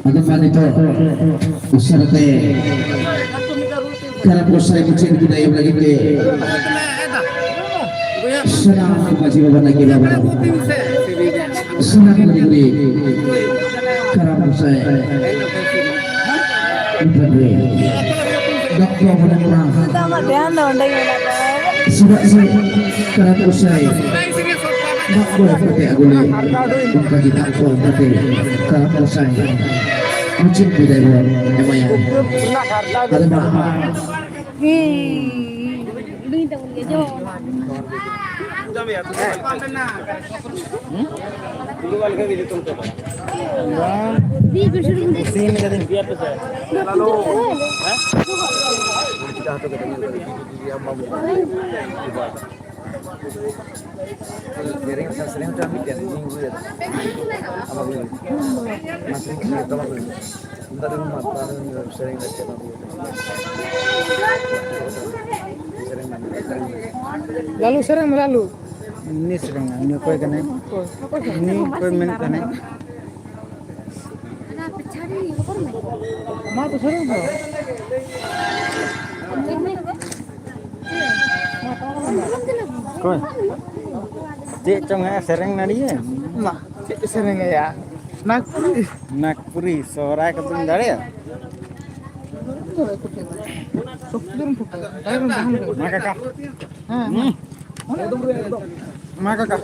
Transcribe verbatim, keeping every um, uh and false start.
ᱟᱫᱚ ᱢᱟ ᱱᱤᱛᱚᱜ ᱩᱥᱟᱹᱨᱟ ᱛᱮ ᱠᱟᱨᱟᱢ ᱜᱚᱸᱥᱟᱭ ᱢᱩᱪᱟᱹᱫ ᱵᱤᱫᱟᱹᱭ ᱮᱢ ᱞᱟᱹᱜᱤᱫ ᱛᱮ ᱥᱟᱱᱟᱢ ᱢᱟᱹᱡᱷᱤ ᱵᱟᱵᱟ, ᱱᱟᱭᱠᱮ ᱵᱟᱵᱟ, ᱥᱟᱱᱟᱢ ᱜᱩᱨᱤ ᱜᱩᱨᱤ ᱠᱟᱨᱟᱢ ᱜᱚᱸᱥᱟᱭ ᱢᱩᱴᱷᱟᱹᱱ ᱨᱮ ᱫᱚᱠᱛᱚ ᱢᱚᱱᱮ ᱠᱚᱲᱟ ᱱᱤᱛᱚᱜ ᱟᱢᱟᱜ ᱫᱷᱮᱭᱟᱱ ᱫᱚ ᱚᱸᱰᱮ ᱜᱮ ᱢᱮᱱᱟᱜ ᱛᱟᱢᱟ᱾ ᱥᱮᱫᱟᱜ ᱥᱮᱫ ᱠᱟᱨᱟᱢ ᱜᱚᱸᱥᱟᱭ ᱫᱟᱜ ᱠᱚ ᱮᱢ ᱠᱟᱛᱮ ᱟᱹᱜᱩ ᱞᱮ, ᱚᱱᱠᱟ ᱜᱮ ᱫᱟᱜ ᱠᱚ ᱮᱢ ᱠᱟᱛᱮ ᱠᱟᱨᱟᱢ ᱜᱚᱸᱥᱟᱭ ᱢᱩᱪᱟᱹᱫ ᱵᱤᱫᱟᱹᱭ ᱵᱚᱱ ᱮᱢᱟᱭᱟ᱾ ᱟᱫᱚ ᱢᱟ ᱦᱩᱸ, ᱦᱩᱰᱤᱧ ᱛᱟᱵᱚᱱ ᱜᱮᱭᱟ, ᱡᱚᱢ᱾ ᱵᱤᱨ ᱵᱤᱨ ᱥᱩᱨ ᱨᱮ ᱤᱥᱤᱱ ᱠᱟᱹᱫᱟᱹᱧ᱾ ᱥᱮᱨᱮᱧ, ᱥᱮᱨᱮᱧ ᱦᱚᱪᱚ ᱢᱤᱫᱴᱮᱱ ᱤᱧ ᱟᱹᱜᱩᱭᱟ᱾ ᱟᱢᱟᱜ ᱜᱮ᱾ ᱚᱱᱟ ᱥᱮᱨᱮᱧ ᱠᱟᱱᱟ, ᱛᱟᱢᱟ ᱠᱚ᱾ ᱛᱩᱢᱫᱟᱜ ᱨᱩ ᱢᱟ, ᱛᱟᱦᱞᱮ ᱥᱮᱨᱮᱧ ᱞᱮ ᱪᱮᱫ ᱟᱹᱜᱩᱭᱟ᱾ ᱥᱮᱨᱮᱧ ᱢᱟ, ᱥᱮᱨᱮᱧ ᱢᱟ᱾ ᱞᱟᱞᱩ ᱥᱮᱨᱮᱧ ᱢᱮ, ᱞᱟᱞᱩ᱾ ᱩᱱᱤ ᱥᱮᱨᱮᱧᱟ, ᱩᱱᱤ ᱚᱠᱚᱭ ᱠᱟᱱᱟᱭ? ᱚᱠᱚᱭ? ᱩᱱᱤ ᱚᱠᱚᱭ ᱢᱮᱱᱮᱫ ᱠᱟᱱᱟᱭ? ᱚᱱᱟ ᱯᱤᱪᱷᱟᱹ ᱨᱮ ᱚᱠᱚᱭ ᱢᱮᱱᱟᱭᱟ? ᱢᱟ ᱛᱚ ᱥᱮᱨᱮᱧ ᱢᱮ᱾ ᱚᱠᱚᱭ? ᱪᱮᱫ ᱪᱚᱝ ᱦᱮᱸ ᱥᱮᱨᱮᱧ ᱱᱟᱹᱲᱤᱭᱟᱹ? ᱢᱟ, ᱪᱮᱫ ᱯᱮ ᱥᱮᱨᱮᱧ ᱟᱭᱟ? ᱱᱟᱜᱽᱯᱩᱨᱤ᱾ ᱱᱟᱜᱽᱯᱩᱨᱤ ᱥᱚᱦᱨᱟᱭ ᱠᱚᱫᱚᱢ ᱫᱟᱲᱮᱭᱟᱜᱼᱟ? ᱢᱟ ᱠᱟᱠᱟ᱾ ᱦᱮᱸ᱾ ᱢᱟ ᱠᱟᱠᱟ᱾